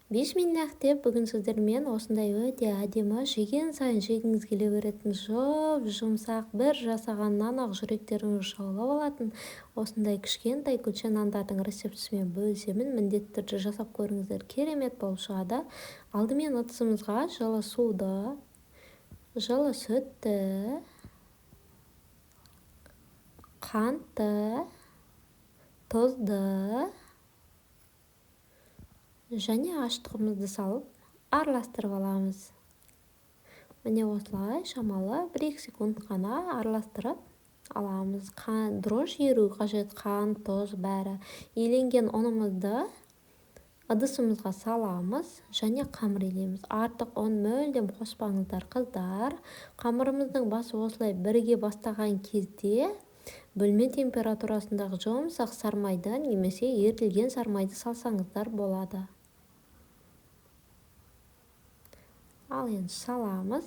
Бишмиллах деп бүгін сіздермен осындай өте әдемі, жеген сайын жегіңіз келе беретін, жұп-жұмсақ, бір жасағаннан-ақ жүректеріңіз жаулап алатын осындай кішкентай күлше нандардың рецептісімен бөлісемін. Міндетті түрде жасап көріңіздер, керемет болып шығады. Алдымен ыдысымызға жылы суды, жылы сүтті, қантты, тұзды және ашытқымызды салып араластырып аламыз. Міне осылай шамалы 1-2 секунд қана араластырып аламыз. Дрожж еру қажет, қант, тұз бәрі. Еленген ұнымызды ыдысымызға саламыз және қамыр илейміз. Артық ұн мүлдем қоспаңыздар, қыздар. Қамырымыздың басы осылай бірге бастаған кезде бөлме температурасындағы жұмсақ сармайды немесе ерітілген сармайды салсаңыздар болады. Ал енді саламыз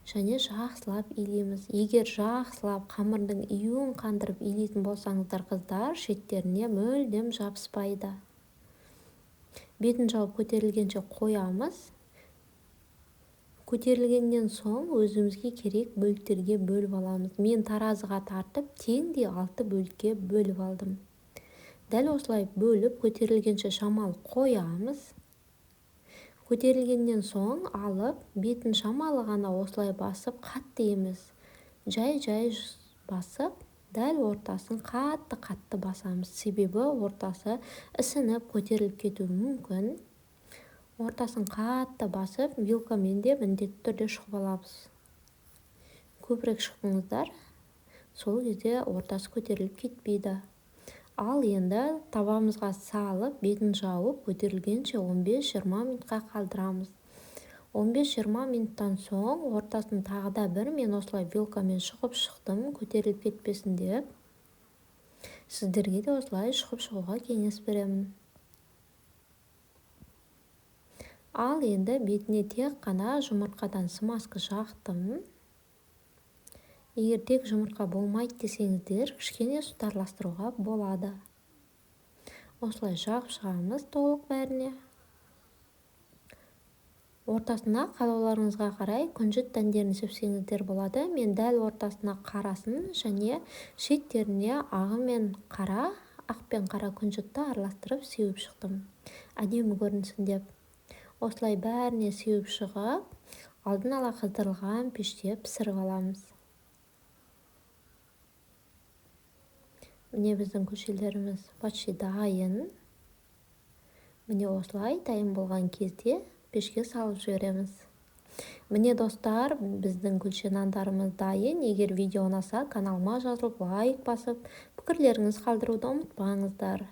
және жақсылап илейміз. Егер жақсылап қамырдың июін қандырып илейтін болсаңыздар, қыздар, шеттеріне мүлдем жабыспайды. Бетін жауып көтерілгенше қоямыз. Көтерілгеннен соң өзімізге керек бөліктерге бөліп аламыз. Мен таразыға тартып теңдей 6 бөлікке бөліп алдым. Дәл осылай бөліп көтерілгенше шамалы қоямыз. Көтерілгеннен соң алып, бетін шамалы ғана осылай басып, қатты емес, жай-жай басып, дәл ортасын қатты-қатты басамыз. Себебі ортасы ісініп көтеріліп кетуі мүмкін. Ортасын қатты басып, вилкамен де міндетті түрде шұқып аламыз. Көбірек шұқыңыздар, сол кезде ортасы көтеріліп кетпейді. Ал енді табамызға салып, бетін жауып, көтерілгенше 15-20 минутқа қалдырамыз. 15-20 минуттан соң ортасын тағы да бір мен осылай вилкамен шұқып шықтым, көтеріліп кетпесін деп. Сіздерге де осылай шұқып шығуға кеңес беремін. Ал енді бетіне тек қана жұмыртқадан смазка жақтым. Егер тек жұмыртқа болмайды десеңіздер, кішкене сүт араластыруға болады. Осылай жағып шығамыз толық бәріне. Ортасына қалауларыңызға қарай күнжіт дәндерін сепсеңіздер болады. Мен дәл ортасына қарасын және шеттеріне ағы мен қара, ақ пен қара күнжітті араластырып сеуіп шықтым. Әдемі көрінсін деп. Осылай бәріне сеуіп шығып, алдын ала қыздырылған пеште пісіріп аламыз. Міне біздің күлшелеріміз почти дайын. Міне осылай дайын болған кезде пешке салып жібереміз. Міне достар, біздің күлше нандарымыз дайын. Егер видео ұнаса, каналыма жазылып, лайк басып, пікірлеріңізді қалдыруды ұмытпаңыздар.